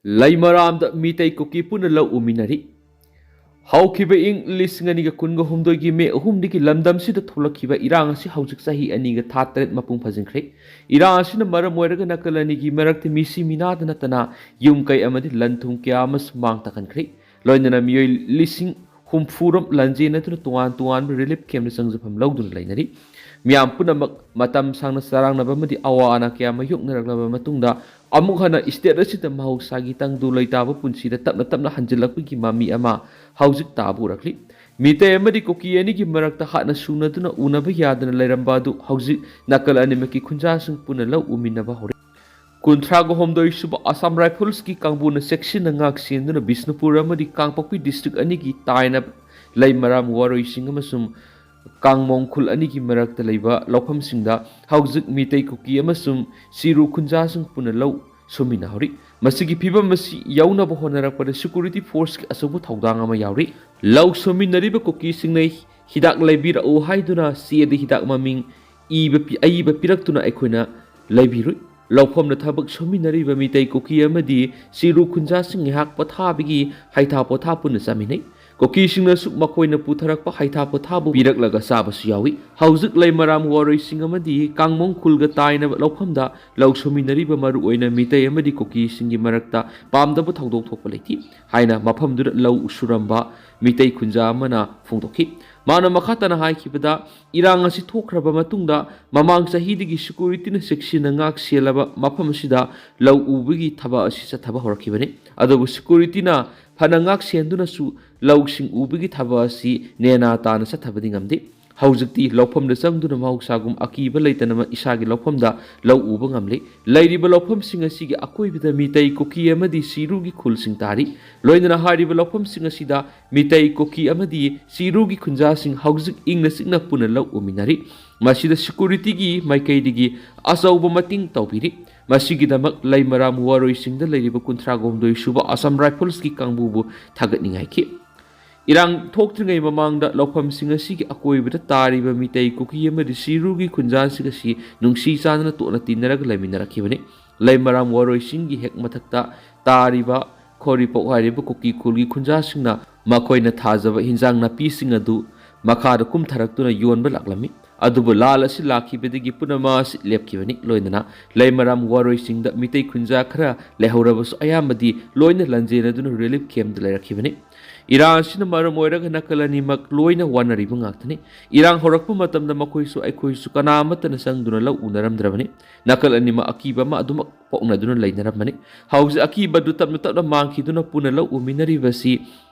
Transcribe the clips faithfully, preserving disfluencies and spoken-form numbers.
ꯂꯩꯃꯔꯥꯝꯗ ꯃꯤꯇꯩ ꯀꯨꯀꯤ ꯄꯨꯟꯅ ꯂꯧ ꯎꯃꯤꯟꯅꯔꯤ꯫ ꯍꯧꯈꯤꯕ ꯏꯪ ꯂꯤꯁꯤꯡ ꯑꯅꯤꯒ ꯀꯨꯟꯒ ꯍꯨꯝꯗꯣꯏꯒꯤ ꯃꯦ ꯑꯍꯨꯝꯗꯒꯤ ꯂꯝꯗꯝꯁꯤꯗ ꯊꯣꯛꯂꯛꯈꯤꯕ ꯏꯔꯥꯡ ꯑꯁꯤ ꯍꯧꯖꯤꯛ ꯆꯍꯤ ꯑꯅꯤꯒ ꯊꯥ ꯇꯔꯦꯠ ꯃꯄꯨꯡ ꯐꯥꯖꯤꯟꯈ꯭ꯔꯦ꯫ ꯏꯔꯥꯡ ꯑꯁꯤꯅ ꯃꯔꯝ ꯑꯣꯏꯔꯒ ꯅꯥꯀꯜ ꯑꯅꯤꯒꯤ ꯃꯔꯛꯇ ꯃꯤꯁꯤ ꯃꯤꯅꯥꯗ ꯅꯠꯇꯅ ꯌꯨꯝ ꯀꯩ ꯑꯃꯗꯤ ꯂꯟ ꯊꯨꯝ ꯀꯌꯥ ꯑꯃꯁꯨ ꯃꯥꯡ ꯇꯥꯛꯍꯟꯈ꯭ꯔꯦ꯫ ꯂꯣꯏꯅꯅ ꯃꯤꯑꯣꯏ ꯂꯤꯁꯤꯡ ꯍꯨꯝꯐꯨꯔꯣꯝ ꯂꯥꯟꯖꯦꯟꯅꯗꯨꯅ ꯇꯣꯉꯥꯟ ꯇꯣꯉꯥꯟꯕ ꯔꯤꯂꯤꯐ ꯀꯦꯝꯞꯇ ꯆꯪꯖꯐꯝ ꯂꯧꯗꯨꯅ ꯂꯩꯅꯔꯤ꯫ ꯃꯤꯌꯥꯝ ꯄꯨꯝꯅꯃꯛ ꯃꯇꯝ ꯁꯥꯡꯅ ꯆꯔꯥꯡꯅꯕ ꯑꯃꯗꯤ ꯑꯋꯥ ꯑꯅꯥ ꯀꯌꯥ ꯃꯥꯌꯣꯛꯅꯔꯛꯂꯕ ꯃꯇꯨꯡꯗ ꯑꯃꯨꯛ ꯍꯟꯅ ꯁ꯭ꯇꯦꯠ ꯑꯁꯤꯗ ꯃꯍꯧꯁꯥꯒꯤ ꯇꯪꯗꯨ ꯂꯩꯇꯥꯕ ꯄꯨꯟꯁꯤꯗ ꯇꯞꯅ ꯇꯞꯅ ꯍꯟꯖꯤꯜꯂꯛꯄꯒꯤ ꯃꯃꯤ ꯑꯃ ꯍꯧꯖꯤꯛ ꯇꯥꯕ ꯎꯔꯛꯂꯤ꯫ ꯃꯤꯇꯩ ꯑꯃꯗꯤ ꯀꯨꯀꯤ ꯑꯅꯤꯒꯤ ꯃꯔꯛꯇ ꯍꯥꯠꯅ ꯁꯨꯅꯗꯨꯅ ꯎꯅꯕ ꯌꯥꯗꯅ ꯂꯩꯔꯝꯕ ꯑꯗꯨ ꯍꯧꯖꯤꯛ ꯅꯥꯀꯜ ꯑꯅꯤꯃꯛꯀꯤ ꯈꯨꯟꯖꯥꯁꯤꯡ ꯄꯨꯟꯅ ꯂꯧ ꯎꯃꯤꯟꯅꯕ ꯍꯧꯔꯦ꯫ ꯀꯨꯟꯊ꯭ꯔꯥꯒ ꯍꯨꯝꯗꯣꯏ ꯁꯨꯕ ꯑꯁꯥꯝ ꯔꯥꯏꯐꯜꯁꯀꯤ ꯀꯥꯡꯕꯨꯅ ꯆꯦꯛꯁꯤꯟꯅ ꯉꯥꯛ ꯁꯦꯟꯗꯨꯅ ꯕꯤꯁꯅꯨꯄꯨꯔ ꯑꯃꯗꯤ ꯀꯥꯡꯄꯣꯛꯄꯤ ꯗꯤꯁꯇ꯭ꯔꯤꯛ ꯑꯅꯤꯒꯤ ꯇꯥꯏꯅꯕ ꯂꯩꯃꯔꯥꯝ ꯋꯥꯔꯣꯏꯁꯤꯡ ꯑꯃꯁꯨꯡ ꯀꯥꯡꯃꯣꯡ ꯈꯨꯜ ꯑꯅꯤꯒꯤ ꯃꯔꯛꯇ ꯂꯩꯕ ꯂꯧꯐꯝꯁꯤꯡꯗ ꯍꯧꯖꯤꯛ ꯃꯤꯇꯩ ꯀꯨꯀꯤ ꯑꯃꯁꯨꯡ ꯆꯤꯔꯨ ꯈꯨꯟꯖꯥꯁꯤꯡ ꯄꯨꯟꯅ ꯂꯧ ꯁꯨꯃꯤꯟꯅꯍꯧꯔꯤ꯫ ꯃꯁꯤꯒꯤ ꯐꯤꯕꯝ ꯑꯁꯤ ꯌꯧꯅꯕ ꯍꯣꯠꯅꯔꯛꯄꯗ ꯁꯦꯀ꯭ꯌꯨꯔꯤꯇꯤ ꯐꯣꯔꯁꯀꯤ ꯑꯆꯧꯕ ꯊꯧꯗꯥꯡ ꯑꯃ ꯌꯥꯎꯔꯤ꯫ ꯂꯧ ꯁꯨꯃꯤꯟꯅꯔꯤꯕ ꯀꯨꯀꯤꯁꯤꯡꯅ ꯍꯤꯗꯥꯛ ꯂꯩꯕꯤꯔꯛꯎ ꯍꯥꯏꯗꯨꯅ ꯆꯦꯗ ꯍꯤꯗꯥꯛ ꯃꯃꯤꯡ ꯏꯕ ꯄꯤ-, ꯑꯏꯕ ꯄꯤꯔꯛꯇꯨꯅ ꯑꯩꯈꯣꯏꯅ ꯂꯩꯕꯤꯔꯨꯏ꯫ ꯂꯧꯐꯝꯗ ꯊꯕꯛ ꯁꯨꯃꯤꯟꯅꯔꯤꯕ ꯃꯤꯇꯩ ꯀꯨꯀꯤ ꯑꯃꯗꯤ ꯆꯤꯔꯨ ꯈꯨꯟꯖꯥꯁꯤꯡ ꯉꯥꯏꯍꯥꯛ ꯄꯣꯊꯥꯕꯒꯤ ꯍꯩꯊꯥ ꯄꯣꯊꯥ ꯄꯨꯟꯅ ꯆꯥꯃꯤꯟꯅꯩ꯫ ꯀꯨꯀꯤꯁꯤꯡꯅꯁꯨ ꯃꯈꯣꯏꯅ ꯄꯨꯊꯔꯛꯄ ꯍꯩꯊꯥ ꯄꯣꯊꯥꯕꯨ ꯄꯤꯔꯛꯂꯒ ꯆꯥꯕꯁꯨ ꯌꯥꯎꯏ꯫ ꯍꯧꯖꯤꯛ ꯂꯩꯃꯔꯥꯝ ꯋꯥꯔꯣꯏꯁꯤꯡ ꯑꯃꯗꯤ ꯀꯥꯡꯃꯣꯡ ꯈꯨꯜꯒ ꯇꯥꯏꯅꯕ ꯂꯧꯐꯝꯗ ꯂꯧ ꯁꯨꯃꯤꯟꯅꯔꯤꯕ ꯃꯔꯨꯑꯣꯏꯅ ꯃꯤꯇꯩ ꯑꯃꯗꯤ ꯀꯨꯀꯤꯁꯤꯡꯒꯤ ꯃꯔꯛꯇ ꯄꯥꯝꯗꯕ ꯊꯧꯗꯣꯛ ꯊꯣꯛꯄ ꯂꯩꯇꯦ ꯍꯥꯏꯅ ꯃꯐꯝꯗꯨꯗ ꯂꯧ ꯁꯨꯔꯝꯕ ꯃꯤꯇꯩ ꯈꯨꯟꯖꯥ ꯑꯃꯅ ꯐꯣꯡꯗꯣꯛꯈꯤ꯫ ꯃꯥꯅ ꯃꯈꯥ ꯇꯥꯅ ꯍꯥꯏꯈꯤꯕꯗ, ꯏꯔꯥꯡ ꯑꯁꯤ ꯊꯣꯛꯈ꯭ꯔꯕ ꯃꯇꯨꯡꯗ ꯃꯃꯥꯡ ꯆꯍꯤꯗꯒꯤ ꯁꯦꯀ꯭ꯌꯨꯔꯤꯇꯤꯅ ꯆꯦꯛꯁꯤꯟꯅ ꯉꯥꯛ ꯁꯦꯜꯂꯕ ꯃꯐꯝ ꯑꯁꯤꯗ ꯂꯧ ꯎꯕꯒꯤ ꯊꯕꯛ ꯑꯁꯤ ꯆꯠꯊꯕ ꯍꯧꯔꯛꯈꯤꯕꯅꯤ꯫ ꯑꯗꯨꯕꯨ ꯁꯦꯀ꯭ꯌꯨꯔꯤꯇꯤꯅ ꯐꯅ ꯉꯥꯛ ꯁꯦꯟꯗꯨꯅꯁꯨ ꯂꯧꯁꯤꯡ ꯎꯕꯒꯤ ꯊꯕꯛ ꯑꯁꯤ ꯅꯦꯅꯥ ꯇꯥꯅ ꯆꯠꯊꯕꯗꯤ ꯉꯝꯗꯦ꯫ ꯍꯧꯖꯤꯛꯇꯤ ꯂꯧꯐꯝꯗ ꯆꯪꯗꯨꯅ ꯃꯍꯧꯁꯥꯒꯨꯝ ꯑꯀꯤꯕ ꯂꯩꯇꯅ ꯏꯁꯥꯒꯤ ꯂꯧꯐꯝꯗ ꯂꯧ ꯎꯕ ꯉꯝꯂꯦ꯫ ꯂꯩꯔꯤꯕ ꯂꯧꯐꯝꯁꯤꯡ ꯑꯁꯤꯒꯤ ꯑꯀꯣꯏꯕꯗ ꯃꯤꯇꯩ ꯀꯨꯀꯤ ꯑꯃꯗꯤ ꯆꯤꯔꯨꯒꯤ ꯈꯨꯜꯁꯤꯡ ꯇꯥꯔꯤ꯫ ꯂꯣꯏꯅꯅ ꯍꯥꯏꯔꯤꯕ ꯂꯧꯐꯝꯁꯤꯡ ꯑꯁꯤꯗ ꯃꯤꯇꯩ ꯀꯨꯀꯤ ꯑꯃꯗꯤ ꯆꯤꯔꯨꯒꯤ ꯈꯨꯟꯖꯥꯁꯤꯡ ꯍꯧꯖꯤꯛ ꯏꯪꯅ ꯆꯤꯛꯅ ꯄꯨꯟꯅ ꯂꯧ ꯎꯃꯤꯟꯅꯔꯤ꯫ ꯃꯁꯤꯗ ꯁꯦꯀ꯭ꯌꯨꯔꯤꯇꯤꯒꯤ ꯃꯥꯏꯀꯩꯗꯒꯤ ꯑꯆꯧꯕ ꯃꯇꯦꯡ ꯇꯧꯕꯤꯔꯤ꯫ ꯃꯁꯤꯒꯤꯗꯃꯛ ꯂꯩꯃꯔꯥꯝ ꯋꯥꯔꯣꯏꯁꯤꯡꯗ ꯂꯩꯔꯤꯕ ꯀꯨꯟꯊ꯭ꯔꯥꯒ ꯍꯨꯝꯗꯣꯏ ꯁꯨꯕ ꯑꯁꯥꯝ ꯔꯥꯏꯐꯜꯁꯀꯤ ꯀꯥꯡꯕꯨꯕꯨ ꯊꯥꯒꯠꯅꯤꯡꯉꯥꯏꯈꯤ꯫ ꯏꯔꯥꯡ ꯊꯣꯛꯇ꯭ꯔꯤꯉꯩ ꯃꯃꯥꯡꯗ ꯂꯧꯐꯝꯁꯤꯡ ꯑꯁꯤꯒꯤ ꯑꯀꯣꯏꯕꯗ ꯇꯥꯔꯤꯕ ꯃꯤꯇꯩ ꯀꯨꯀꯤ ꯑꯃꯗꯤ ꯆꯤꯔꯨꯒꯤ ꯈꯨꯟꯖꯥꯁꯤꯡ ꯑꯁꯤ ꯅꯨꯡꯁꯤ ꯆꯥꯟꯅꯅ ꯇꯣꯠꯅ ꯇꯤꯟꯅꯔꯒ ꯂꯩꯃꯤꯟꯅꯔꯛꯈꯤꯕꯅꯤ꯫ ꯂꯩꯃꯔꯥꯝ ꯋꯥꯔꯣꯏꯁꯤꯡꯒꯤ ꯍꯦꯛ ꯃꯊꯛꯇ ꯇꯥꯔꯤꯕ ꯈꯣꯔꯤꯄꯣꯛ ꯍꯥꯏꯔꯤꯕ ꯀꯨꯀꯤ ꯈꯨꯜꯒꯤ ꯈꯨꯟꯖꯥꯁꯤꯡꯅ ꯃꯈꯣꯏꯅ ꯊꯥꯖꯕ ꯍꯤꯟꯖꯥꯡ ꯅꯥꯄꯤꯁꯤꯡ ꯑꯗꯨ ꯃꯈꯥꯗ ꯀꯨꯝꯊꯔꯛꯇꯨꯅ ꯌꯣꯟꯕ ꯂꯥꯛꯂꯝꯃꯤ꯫ ꯑꯗꯨꯕꯨ ꯂꯥꯟ ꯑꯁꯤ ꯂꯥꯛꯈꯤꯕꯗꯒꯤ ꯄꯨꯝꯅꯃꯛ ꯑꯁꯤ ꯂꯦꯞꯈꯤꯕꯅꯤ꯫ ꯂꯣꯏꯅꯅ ꯂꯩꯃꯔꯥꯝ ꯋꯥꯔꯣꯏꯁꯤꯡꯗ ꯃꯤꯇꯩ ꯈꯨꯟꯖꯥ ꯈꯔ ꯂꯩꯍꯧꯔꯕꯁꯨ ꯑꯌꯥꯝꯕꯗꯤ ꯂꯣꯏꯅ ꯂꯥꯟꯖꯦꯟꯅꯗꯨꯅ relief camp ꯇ ꯂꯩꯔꯛꯈꯤꯕꯅꯤ꯫ ꯏꯔꯥꯡ ꯑꯁꯤꯅ ꯃꯔꯝ ꯑꯣꯏꯔꯒ ꯅꯥꯀꯜ ꯑꯅꯤꯃꯛ ꯂꯣꯏꯅ ꯋꯥꯅꯔꯤꯕ ꯉꯥꯛꯇꯅꯤ꯫ ꯏꯔꯥꯡ ꯍꯧꯔꯛꯄ ꯃꯇꯝꯗ ꯃꯈꯣꯏꯁꯨ ꯑꯩꯈꯣꯏꯁꯨ ꯀꯅꯥ ꯑꯃꯠꯇꯅ ꯆꯪꯗꯨꯅ ꯂꯧ ꯎꯅꯔꯝꯗ꯭ꯔꯕꯅꯤ꯫ ꯅꯥꯀꯜ ꯑꯅꯤꯃꯛ ꯑꯀꯤꯕ ꯑꯃ ꯑꯗꯨꯃꯛ ꯄꯣꯛꯅꯗꯨꯅ ꯂꯩꯅꯔꯝꯕꯅꯤ꯫ ꯍꯧꯖꯤꯛ ꯑꯀꯤꯕ ꯑꯗꯨ ꯇꯞꯅ ꯇꯞꯅ ꯃꯥꯡꯈꯤꯗꯨꯅ ꯄꯨꯟꯅ ꯂꯧ ꯎꯃꯤꯟꯅꯔꯤꯕꯁꯤ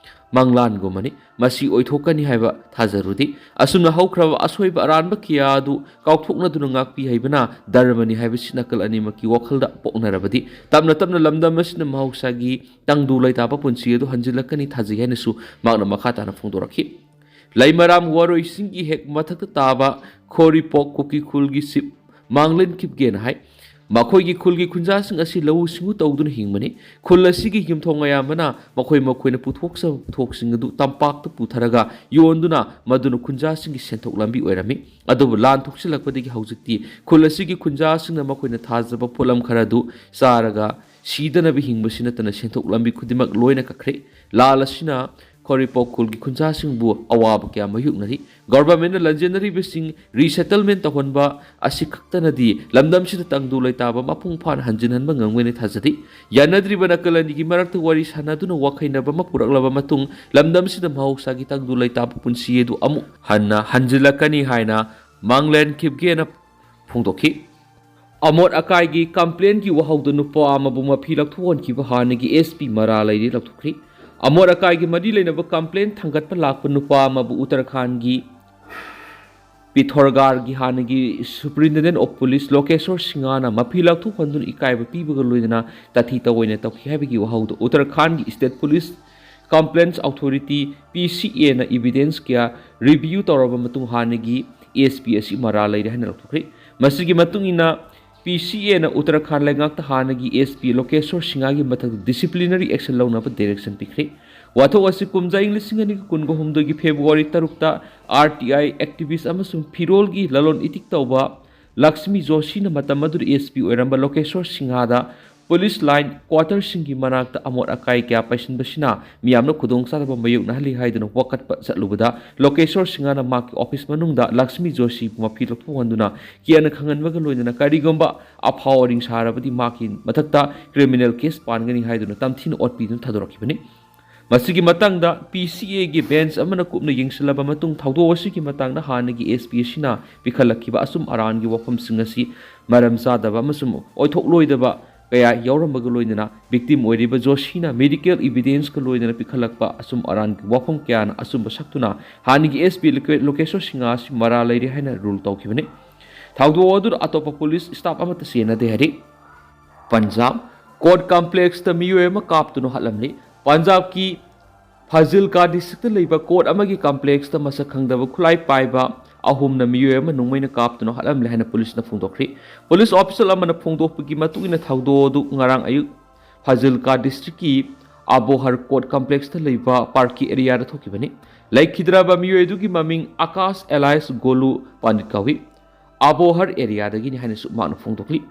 ꯃꯪꯂꯥꯟꯒꯨꯝꯕꯅꯤ꯫ ꯃꯁꯤ ꯑꯣꯏꯊꯣꯛꯀꯅꯤ ꯍꯥꯏꯕ ꯊꯥꯖꯔꯨꯗꯦ꯫ ꯑꯁꯨꯝꯅ ꯍꯧꯈ꯭ꯔꯕ ꯑꯁꯣꯏꯕ ꯑꯔꯥꯟꯕ ꯀꯌꯥ ꯑꯗꯨ ꯀꯥꯎꯊꯣꯛꯅꯗꯨꯅ ꯉꯥꯛꯄꯤ ꯍꯩꯕꯅ ꯙꯔꯃꯅꯤ ꯍꯥꯏꯕꯁꯤ ꯅꯥꯀꯜ ꯑꯅꯤꯃꯛꯀꯤ ꯋꯥꯈꯜꯗ ꯄꯣꯛꯅꯔꯕꯗꯤ ꯇꯞꯅ ꯇꯞꯅ ꯂꯝꯗꯝ ꯑꯁꯤꯅ ꯃꯍꯧꯁꯥꯒꯤ ꯇꯪꯗꯨ ꯂꯩꯇꯥꯕ ꯄꯨꯟꯁꯤ ꯑꯗꯨ ꯍꯟꯖꯤꯜꯂꯛꯀꯅꯤ ꯊꯥꯖꯩ ꯍꯥꯏꯅꯁꯨ ꯃꯍꯥꯛꯅ ꯃꯈꯥ ꯇꯥꯅ ꯐꯣꯡꯗꯣꯔꯛꯈꯤ꯫ ꯂꯩꯃꯔꯥꯝ ꯋꯥꯔꯣꯏꯁꯤꯡꯒꯤ ꯍꯦꯛ ꯃꯊꯛꯇ ꯇꯥꯕ ꯈꯣꯔꯤꯄꯣꯛ ꯀꯨꯀꯤ ꯈꯨꯜꯒꯤ ꯁꯤꯞ ꯃꯥꯡꯂꯦꯟ ꯈꯤꯞꯒꯦꯅ ꯍꯥꯏ꯫ ꯃꯈꯣꯏꯒꯤ ꯈꯨꯜꯒꯤ ꯈꯨꯟꯖꯥꯁꯤꯡ ꯑꯁꯤ ꯂꯧꯎ ꯁꯤꯡꯎ ꯇꯧꯗꯨꯅ ꯍꯤꯡꯕꯅꯤ꯫ ꯈꯨꯜ ꯑꯁꯤꯒꯤ ꯌꯨꯝꯊꯣꯡ ꯑꯌꯥꯝꯕꯅ ꯃꯈꯣꯏ ꯃꯈꯣꯏꯅ ꯄꯨꯊꯣꯛꯆꯕ ꯄꯣꯠꯊꯣꯛꯁꯤꯡ ꯑꯗꯨ ꯇꯝꯄꯥꯛꯇ ꯄꯨꯊꯔꯒ ꯌꯣꯟꯗꯨꯅ ꯃꯗꯨꯅ ꯈꯨꯟꯖꯥꯁꯤꯡꯒꯤ ꯁꯦꯟꯊꯣꯛ ꯂꯝꯕꯤ ꯑꯣꯏꯔꯝꯃꯤ꯫ ꯑꯗꯨꯕꯨ ꯂꯥꯟ ꯊꯣꯛꯆꯤꯜꯂꯛꯄꯗꯒꯤ ꯍꯧꯖꯤꯛꯇꯤ ꯈꯨꯜ ꯑꯁꯤꯒꯤ ꯈꯨꯟꯖꯥꯁꯤꯡꯅ ꯃꯈꯣꯏꯅ ꯊꯥꯖꯕ ꯄꯣꯠꯂꯝ ꯈꯔ ꯑꯗꯨ ꯆꯥꯔꯒ ꯁꯤꯗꯅꯕ ꯍꯤꯡꯕꯁꯤ ꯅꯠꯇꯅ ꯁꯦꯟꯊꯣꯛ ꯂꯝꯕꯤ ꯈꯨꯗꯤꯡꯃꯛ ꯂꯣꯏꯅ ꯀꯛꯈ꯭ꯔꯦ꯫ ꯂꯥꯟ ꯑꯁꯤꯅ ꯈꯣꯔꯤꯄꯣꯛ ꯈꯨꯜꯒꯤ ꯈꯨꯟꯖꯥꯁꯤꯡꯕꯨ ꯑꯋꯥꯕ ꯀꯌꯥ ꯃꯥꯌꯣꯛꯅꯔꯤ꯫ Government ꯅ ꯂꯥꯟꯖꯦꯟꯅꯔꯤꯕꯁꯤꯡ resettlement ꯇꯧꯍꯟꯕ ꯑꯁꯤ ꯈꯛꯇꯅꯗꯤ ꯂꯝꯗꯝꯁꯤꯗ ꯇꯪꯗꯨ ꯂꯩꯇꯥꯕ ꯃꯄꯨꯡ ꯐꯥꯅ ꯍꯟꯖꯤꯟꯍꯟꯕ ꯉꯝꯒꯅꯤ ꯊꯥꯖꯗꯦ꯫ ꯌꯥꯅꯗ꯭ꯔꯤꯕ ꯅꯥꯀꯜ ꯑꯅꯤꯒꯤ ꯃꯔꯛꯇ ꯋꯥꯔꯤ ꯁꯥꯟꯅꯗꯨꯅ ꯋꯥꯈꯩꯅꯕ ꯑꯃ ꯄꯨꯔꯛꯂꯕ ꯃꯇꯨꯡ ꯂꯝꯗꯝꯁꯤꯗ ꯃꯍꯧꯁꯥꯒꯤ ꯇꯪꯗꯨ ꯂꯩꯇꯥꯕ ꯄꯨꯟꯁꯤ ꯑꯗꯨ ꯑꯃꯨꯛ ꯍꯟꯅ ꯍꯟꯖꯤꯜꯂꯛꯀꯅꯤ ꯍꯥꯏꯅ ꯃꯥꯡꯂꯦꯟ ꯈꯤꯞꯒꯦꯅ ꯐꯣꯡꯗꯣꯛꯈꯤ꯫ ꯑꯃꯣꯠ ꯑꯀꯥꯏꯒꯤ complaint ꯀꯤ ꯋꯥꯍꯧꯗ ꯅꯨꯄꯥ ꯑꯃꯕꯨ ꯃꯐꯤ ꯂꯧꯊꯣꯛꯍꯟꯈꯤꯕ ꯍꯥꯟꯅꯒꯤ S P ꯃꯔꯥ ꯂꯩꯔꯦ ꯂꯧꯊꯣꯛꯈ꯭ꯔꯦ꯫ ꯑꯃꯣꯠ ꯑꯀꯥꯏꯒꯤ ꯃꯔꯤ ꯂꯩꯅꯕ complaint ꯊꯥꯡꯒꯠꯄ ꯂꯥꯛꯄ ꯅꯨꯄꯥ ꯑꯃꯕꯨ ꯎꯠꯇꯔꯈꯥꯟꯒꯤ ꯄꯤꯊꯣꯔꯒꯥꯔꯒꯤ ꯍꯥꯟꯅꯒꯤ Superintendent of Police ꯂꯣꯀꯦꯁꯣꯔ ꯁꯤꯡꯍꯅ ꯃꯐꯤ ꯂꯧꯊꯣꯛꯍꯟꯗꯨꯅ ꯏꯀꯥꯏꯕ ꯄꯤꯕꯒ ꯂꯣꯏꯅꯅ ꯇꯥꯊꯤ ꯇꯧꯑꯣꯏꯅ ꯇꯧꯈꯤ ꯍꯥꯏꯕꯒꯤ ꯋꯥꯍꯧꯗ ꯎꯠꯇꯔꯈꯥꯟꯒꯤ State Police Complaints Authority, P C A ꯅ evidence ꯀꯌꯥ review ꯇꯧꯔꯕ ꯃꯇꯨꯡ ꯍꯥꯟꯅꯒꯤ S P ꯑꯁꯤ ꯃꯔꯥ ꯂꯩꯔꯦ ꯍꯥꯏꯅ ꯂꯥꯎꯊꯣꯛꯈ꯭ꯔꯦ꯫ ꯃꯁꯤꯒꯤ ꯃꯇꯨꯡ ꯏꯟꯅ P C A ꯅ ꯎꯠꯇꯔꯈꯥꯟ ꯂꯩꯉꯥꯛꯇ ꯍꯥꯟꯅꯒꯤ S P ꯂꯣꯀꯦꯁꯣꯔ ꯁꯤꯡꯍꯒꯤ ꯃꯊꯛꯇ disciplinary action ꯂꯧꯅꯕ direction ꯄꯤꯈ꯭ꯔꯦ꯫ ꯋꯥꯊꯣꯛ ꯑꯁꯤ ꯀꯨꯝꯖꯥ ꯏꯪ ꯂꯤꯁꯤꯡ ꯑꯅꯤꯒ ꯀꯨꯟꯒ ꯍꯨꯝꯗꯣꯏꯒꯤ February ꯇꯔꯨꯛꯇ R T I activist ꯑꯃꯁꯨꯡ ꯐꯤꯔꯣꯜꯒꯤ ꯂꯂꯣꯟ ꯏꯇꯤꯛ ꯇꯧꯕ ꯂꯛꯁꯃꯤ ꯖꯣꯁꯤꯅ ꯃꯇꯝ ꯑꯗꯨꯗ ꯑꯦꯁ ꯄꯤ ꯑꯣꯏꯔꯝꯕ ꯂꯣꯀꯦꯁꯣꯔ ꯁꯤꯡꯍꯗ ꯄꯨꯂꯤꯁ ꯂꯥꯏꯟ ꯀ꯭ꯋꯥꯇꯔꯁꯤꯡꯒꯤ ꯃꯅꯥꯛꯇ ꯑꯃꯣꯠ ꯑꯀꯥꯏ ꯀꯌꯥ ꯄꯩꯁꯤꯟꯕꯁꯤꯅ ꯃꯤꯌꯥꯝꯅ ꯈꯨꯗꯣꯡꯆꯥꯗꯕ ꯃꯥꯌꯣꯛꯅꯍꯜꯂꯤ ꯍꯥꯏꯗꯨꯅ ꯋꯥꯀꯠꯄ ꯆꯠꯂꯨꯕꯗ, ꯂꯣꯀꯦꯁꯣꯔ ꯁꯤꯡꯍꯅ ꯃꯍꯥꯛꯀꯤ ꯑꯣꯐꯤꯁ ꯃꯅꯨꯡꯗ ꯂꯛꯁꯃꯤ ꯖꯣꯁꯤꯕꯨ ꯃꯐꯤ ꯂꯧꯊꯣꯛꯍꯟꯗꯨꯅ ꯀꯤꯌꯥꯅ ꯈꯪꯍꯟꯕꯒ ꯂꯣꯏꯅꯅ ꯀꯔꯤꯒꯨꯝꯕ ꯑꯐꯥꯎ ꯑꯔꯤꯡ ꯁꯥꯔꯕꯗꯤ ꯃꯍꯥꯛꯀꯤ ꯃꯊꯛꯇ ꯀ꯭ꯔꯤꯃꯤꯅꯦꯜ ꯀꯦꯁ ꯄꯥꯟꯒꯅꯤ ꯍꯥꯏꯗꯨꯅ ꯇꯝꯊꯤꯅ ꯑꯣꯠꯄꯤꯗꯨꯅ ꯊꯥꯗꯣꯔꯛꯈꯤꯕꯅꯤ꯫ ꯃꯁꯤꯒꯤ ꯃꯇꯥꯡꯗ ꯄꯤ ꯁꯤ ꯑꯦꯒꯤ ꯕꯦꯟꯆ ꯑꯃꯅ ꯀꯨꯞꯅ ꯌꯦꯡꯁꯤꯜꯂꯕ ꯃꯇꯨꯡ, ꯊꯧꯗꯣꯛ ꯑꯁꯤꯒꯤ ꯃꯇꯥꯡꯗ ꯍꯥꯟꯅꯒꯤ ꯑꯦꯁ ꯄꯤ ꯑꯁꯤꯅ ꯄꯤꯈꯠꯂꯛꯈꯤꯕ ꯑꯆꯨꯝ ꯑꯔꯥꯟꯒꯤ ꯋꯥꯐꯝꯁꯤꯡ ꯑꯁꯤ ꯃꯔꯝ ꯆꯥꯗꯕ ꯑꯃꯁꯨꯡ ꯑꯣꯏꯊꯣꯛꯂꯣꯏꯗꯕ ꯀꯌꯥ ꯌꯥꯎꯔꯝꯕꯒ ꯂꯣꯏꯅꯅ, ꯚꯤꯛꯇꯤꯝ ꯑꯣꯏꯔꯤꯕ ꯖꯣꯁꯤꯅ ꯃꯦꯗꯤꯀꯦꯜ ꯏꯚꯤꯗꯦꯟꯁꯀ ꯂꯣꯏꯅꯅ ꯄꯤꯈꯠꯂꯛꯄ ꯑꯆꯨꯝ ꯑꯔꯥꯟꯒꯤ ꯋꯥꯐꯝ ꯀꯌꯥꯅ ꯑꯆꯨꯝꯕ ꯁꯛꯇꯨꯅ ꯍꯥꯟꯅꯒꯤ ꯑꯦꯁ ꯄꯤ ꯂꯣꯀꯦ-, ꯂꯣꯀꯦꯁꯣꯔ ꯁꯤꯡꯍ ꯑꯁꯤ ꯃꯔꯥꯜ ꯂꯩꯔꯦ ꯍꯥꯏꯅ ꯔꯨꯜ ꯇꯧꯈꯤꯕꯅꯤ꯫ ꯊꯧꯗꯣꯛ ꯑꯗꯨꯗ ꯑꯇꯣꯞꯄ ꯄꯨꯂꯤꯁ ꯁ꯭ꯇꯥꯐ ꯑꯃꯠꯇ ꯆꯦꯟꯅꯗꯦ ꯍꯥꯏꯔꯤ꯫ ꯄꯟꯖꯥꯕ ꯀꯣꯔꯠ ꯀꯝꯄ꯭ꯂꯦꯛꯁꯇ ꯃꯤꯑꯣꯏ ꯑꯃ ꯀꯥꯞꯇꯨꯅ ꯍꯥꯠꯂꯝꯂꯤ꯫ ꯄꯟꯖꯥꯕꯀꯤ ꯐꯥꯖꯤꯜꯀꯥ ꯗꯤꯁꯇ꯭ꯔꯤꯛꯇ ꯂꯩꯕ ꯀꯣꯔꯠ ꯑꯃꯒꯤ ꯀꯝꯄ꯭ꯂꯦꯛꯁꯇ ꯃꯁꯛ ꯈꯪꯗꯕ ꯈꯨꯠꯂꯥꯏ ꯄꯥꯏꯕ ꯑꯍꯨꯝꯅ ꯃꯤꯑꯣꯏ ꯑꯃ ꯅꯣꯡꯃꯩꯅ ꯀꯥꯞꯇꯨꯅ ꯍꯥꯠꯂꯝꯂꯦ ꯍꯥꯏꯅ ꯄꯨꯂꯤꯁꯅ ꯐꯣꯡꯗꯣꯛꯈ꯭ꯔꯤ꯫ ꯄꯨꯂꯤꯁ ꯑꯣꯐꯤꯁꯤꯌꯦꯜ ꯑꯃꯅ ꯐꯣꯡꯗꯣꯛꯄꯒꯤ ꯃꯇꯨꯡ ꯏꯟꯅ, ꯊꯧꯗꯣꯛ ꯑꯗꯨ ꯉꯔꯥꯡ ꯑꯌꯨꯛ ꯐꯥꯖꯤꯜꯀꯥ ꯗꯤꯁꯇ꯭ꯔꯤꯛꯀꯤ ꯑꯕꯣꯍꯔ ꯀꯣꯔꯠ ꯀꯝꯄ꯭ꯂꯦꯛꯁꯇ ꯂꯩꯕ ꯄꯥꯔꯛꯀꯤ ꯑꯦꯔꯤꯌꯥꯗ ꯊꯣꯛꯈꯤꯕꯅꯤ꯫ ꯂꯩꯈꯤꯗ꯭ꯔꯕ ꯃꯤꯑꯣꯏ ꯑꯗꯨꯒꯤ ꯃꯃꯤꯡ ꯑꯀꯥꯁ ꯑꯦꯂꯥꯏꯁ ꯒꯣꯂꯨ ꯄꯥꯟꯗꯤꯠ ꯀꯧꯏ꯫ ꯑꯕꯣꯍꯔ ꯑꯦꯔꯤꯌꯥꯗꯒꯤꯅꯤ ꯍꯥꯏꯅꯁꯨ ꯃꯍꯥꯛꯅ ꯐꯣꯡꯗꯣꯛꯂꯤ꯫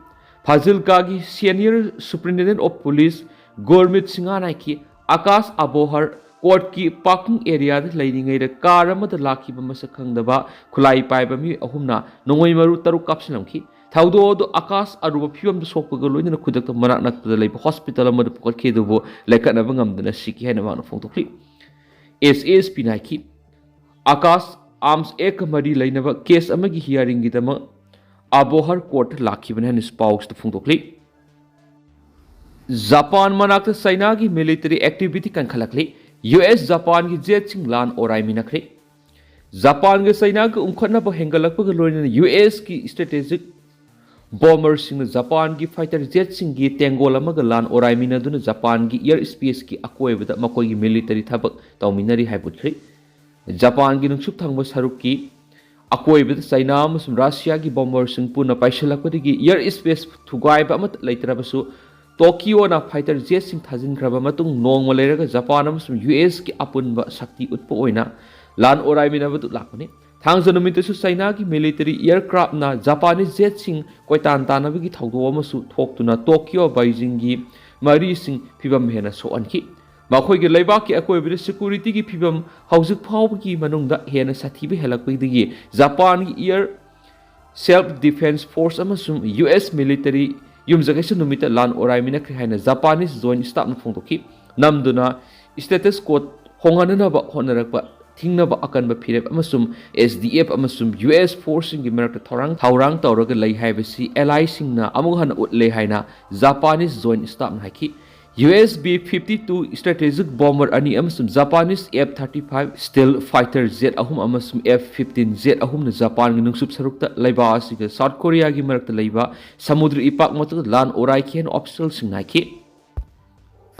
ꯐꯥꯖꯤꯜꯀꯥꯒꯤ ꯁꯦꯅꯤꯌꯔ ꯁꯨꯄꯔꯤꯟꯇꯦꯟꯗꯦꯟ ꯑꯣꯐ ꯄꯨꯂꯤꯁ ꯒꯨꯔꯃꯤꯠ ꯁꯤꯡꯍꯅ ꯍꯥꯏꯈꯤ, ꯑꯀꯥꯁ ꯑꯕꯣꯍꯔ ꯀꯣꯔꯠꯀꯤ ꯄꯥꯔꯀꯤꯡ ꯑꯦꯔꯤꯌꯥꯗ ꯂꯩꯔꯤꯉꯩꯗ ꯀꯥꯔ ꯑꯃꯗ ꯂꯥꯛꯈꯤꯕ ꯃꯁꯛ ꯈꯪꯗꯕ ꯈꯨꯠꯂꯥꯏ ꯄꯥꯏꯕ ꯃꯤꯑꯣꯏ ꯑꯍꯨꯝꯅ ꯅꯣꯡꯃꯩ ꯃꯔꯨ ꯇꯔꯨꯛ ꯀꯥꯞꯁꯤꯜꯂꯝꯈꯤ꯫ ꯊꯧꯗꯣꯛ ꯑꯗꯨ ꯑꯀꯥꯁ ꯑꯔꯨꯕ ꯐꯤꯕꯝꯗ ꯁꯣꯛꯄꯒ ꯂꯣꯏꯅꯅ ꯈꯨꯗꯛꯇ ꯃꯅꯥꯛ ꯅꯛꯄꯗ ꯂꯩꯕ ꯍꯣꯁꯄꯤꯇꯥꯜ ꯑꯃꯗ ꯄꯨꯈꯠꯈꯤ, ꯑꯗꯨꯕꯨ ꯂꯩꯈꯠꯅꯕ ꯉꯝꯗꯅ ꯁꯤꯈꯤ ꯍꯥꯏꯅ ꯃꯍꯥꯛꯅ ꯐꯣꯡꯗꯣꯛꯂꯤ꯫ ꯑꯦꯁ ꯑꯦꯁ ꯄꯤꯅ ꯍꯥꯏꯈꯤ, ꯑꯀꯥꯁ ꯑꯥꯔꯝꯁ ꯑꯦꯛꯀ ꯃꯔꯤ ꯂꯩꯅꯕ ꯀꯦꯁ ꯑꯃꯒꯤ ꯍꯤꯌꯥꯔꯤꯡꯒꯤꯗꯃꯛ ꯑꯕꯣꯍꯔ ꯀꯣꯔꯠꯇ ꯂꯥꯛꯈꯤꯕꯅꯤ ꯍꯥꯏꯅꯁꯨ ꯄꯥꯎꯁꯤꯗ ꯐꯣꯡꯗꯣꯛꯂꯤ꯫ ꯖꯄꯥꯟ ꯃꯅꯥꯛꯇ ꯆꯩꯅꯥꯒꯤ ꯃꯤꯂꯤꯇꯔꯤ ꯑꯦꯛꯇꯤꯚꯤꯇꯤ ꯀꯟꯈꯠꯂꯛꯂꯤ꯫ ꯌꯨ ꯑꯦꯁ ꯖꯄꯥꯟꯒꯤ ꯖꯦꯠꯁꯤꯡ ꯂꯥꯟ ꯑꯣꯔꯥꯏꯃꯤꯟꯅꯈ꯭ꯔꯦ꯫ ꯖꯄꯥꯟꯒ ꯆꯩꯅꯥꯒ ꯎꯪꯈꯠꯅꯕ ꯍꯦꯟꯒꯠꯂꯛꯄꯒ ꯂꯣꯏꯅꯅ ꯌꯨ ꯑꯦꯁꯀꯤ ꯏꯁꯇ꯭ꯔꯦꯇꯦꯖꯤꯛ ꯕꯣꯝꯕꯔꯁꯤꯡꯅ ꯖꯄꯥꯟꯒꯤ ꯐꯥꯏꯇꯔ ꯖꯦꯠꯁꯤꯡꯒꯤ ꯇꯦꯡꯒꯣꯜ ꯑꯃꯒ ꯂꯥꯟ ꯑꯣꯔꯥꯏꯃꯤꯟꯅꯗꯨꯅ ꯖꯄꯥꯟꯒꯤ ꯏꯌꯔ ꯁ꯭ꯄꯦꯁꯀꯤ ꯑꯀꯣꯏꯕꯗ ꯃꯈꯣꯏꯒꯤ ꯃꯤꯂꯤꯇꯔꯤ ꯊꯕꯛ ꯇꯧꯃꯤꯟꯅꯔꯤ ꯍꯥꯏꯕ ꯎꯠꯈ꯭ꯔꯦ꯫ ꯖꯄꯥꯟꯒꯤ ꯅꯨꯡꯁꯨꯞ ꯊꯪꯕ ꯁꯔꯨꯛꯀꯤ ꯑꯀꯣꯏꯕꯗ ꯆꯩꯅꯥ ꯑꯃꯁꯨꯡ ꯔꯁꯤꯌꯥꯒꯤ ꯕꯣꯝꯕꯔꯁꯤꯡ ꯄꯨꯟꯅ ꯄꯥꯏꯁꯤꯜꯂꯛꯄꯗꯒꯤ ꯏꯌꯔ ꯁ꯭ꯄꯦꯁ ꯊꯨꯒꯥꯏꯕ ꯑꯃꯠꯇ ꯂꯩꯇ꯭ꯔꯕꯁꯨ, ꯇꯣꯀꯤꯌꯣꯅ ꯐꯥꯏꯇꯔ ꯖꯦꯠꯁꯤꯡ ꯊꯥꯖꯤꯟꯈ꯭ꯔꯕ ꯃꯇꯨꯡ ꯅꯣꯡꯃ ꯂꯩꯔꯒ ꯖꯄꯥꯟ ꯑꯃꯁꯨꯡ ꯌꯨ ꯑꯦꯁꯀꯤ ꯑꯄꯨꯟꯕ ꯁꯛꯇꯤ ꯎꯠꯄ ꯑꯣꯏꯅ ꯂꯥꯟ ꯑꯣꯔꯥꯏꯃꯤꯟꯅꯕꯗꯨ ꯂꯥꯛꯄꯅꯤ꯫ ꯊꯥꯡꯖ ꯅꯨꯃꯤꯠꯇꯁꯨ ꯆꯩꯅꯥꯒꯤ ꯃꯤꯂꯤꯇꯔꯤ ꯑꯦꯌꯔꯀ꯭ꯔꯥꯐꯅ ꯖꯄꯥꯅꯤꯁ ꯖꯦꯠꯁꯤꯡ ꯀꯣꯏꯇꯥꯟ ꯇꯥꯟꯅꯕꯒꯤ ꯊꯧꯗꯣꯛ ꯑꯃꯁꯨ ꯊꯣꯛꯇꯨꯅ ꯇꯣꯀꯤꯌꯣ ꯕꯩꯖꯤꯡꯒꯤ ꯃꯔꯤꯁꯤꯡ ꯐꯤꯕꯝ ꯍꯦꯟꯅ ꯁꯣꯛꯍꯟꯈꯤ꯫ ꯃꯈꯣꯏꯒꯤ ꯂꯩꯕꯥꯛꯀꯤ ꯑꯀꯣꯏꯕꯗ ꯁꯦꯀ꯭ꯌꯨꯔꯤꯇꯤꯒꯤ ꯐꯤꯕꯝ ꯍꯧꯖꯤꯛ ꯐꯥꯎꯕꯒꯤ ꯃꯅꯨꯡꯗ ꯍꯦꯟꯅ ꯁꯥꯊꯤꯕ ꯍꯦꯜꯂꯛꯄꯗꯒꯤ ꯖꯄꯥꯟꯒꯤ ꯑꯦꯌꯔ ꯁꯦꯜꯐ ꯗꯤꯐꯦꯟꯁ ꯐꯣꯔꯁ ꯑꯃꯁꯨꯡ ꯌꯨ ꯑꯦꯁ ꯃꯤꯂꯤꯇꯔꯤ ꯌꯨꯝꯖꯀꯩꯁ ꯅꯨꯃꯤꯠꯇ ꯂꯥꯟ ꯑꯣꯔꯥꯏꯃꯤꯟꯅꯈ꯭ꯔꯦ ꯍꯥꯏꯅ ꯖꯄꯥꯅꯤꯁ ꯖꯣꯏꯟ ꯁ꯭ꯇꯥꯐꯅ ꯐꯣꯡꯗꯣꯛꯈꯤ꯫ ꯅꯝꯗꯨꯅ ꯁ꯭ꯇꯦꯇꯁ ꯀꯣ ꯍꯣꯡꯍꯟꯅꯅꯕ ꯍꯣꯠꯅꯔꯛꯄ ꯊꯤꯡꯅꯕ ꯑꯀꯟꯕ ꯐꯤꯔꯦꯞ ꯑꯃꯁꯨꯡ ꯑꯦꯁ ꯗꯤ ꯑꯦꯐ ꯑꯃꯁꯨꯡ ꯌꯨ ꯑꯦꯁ ꯐꯣꯔꯁꯁꯤꯡꯒꯤ ꯃꯔꯛꯇ ꯊꯧꯔꯥꯡ ꯊꯧꯔꯥꯡ ꯇꯧꯔꯒ ꯂꯩ ꯍꯥꯏꯕꯁꯤ ꯑꯦꯂꯥꯏꯁꯤꯡꯅ ꯑꯃꯨꯛ ꯍꯟꯅ ꯎꯠꯂꯦ ꯍꯥꯏꯅ ꯖꯄꯥꯅꯤꯁ ꯖꯣꯏꯟ ꯁ꯭ꯇꯥꯐꯅ ꯍꯥꯏꯈꯤ꯫ U S B fifty two strategic bomber ꯑꯅꯤ ꯑꯃꯁꯨꯡ Japanese F thirty five stealth fighter jet ꯑꯍꯨꯝ ꯑꯃꯁꯨꯡ ꯑꯦꯐ ꯐꯤꯐꯇꯤꯟ ꯖꯦꯠ ꯑꯍꯨꯝꯅ ꯖꯄꯥꯟꯒꯤ ꯅꯨꯡꯁꯨꯞ ꯁꯔꯨꯛꯇ ꯂꯩꯕꯥꯛ ꯑꯁꯤꯒ ꯁꯥꯎꯠ ꯀꯣꯔꯤꯌꯥꯒꯤ ꯃꯔꯛꯇ ꯂꯩꯕ ꯁꯃꯨꯗ꯭ꯔ ꯏꯄꯥꯛ ꯃꯊꯛꯇ ꯂꯥꯟ ꯑꯣꯔꯥꯏꯈꯤ ꯍꯥꯏꯅ ꯑꯣꯐꯤꯁꯤꯌꯦꯜꯁꯤꯡꯅ ꯍꯥꯏꯈꯤ꯫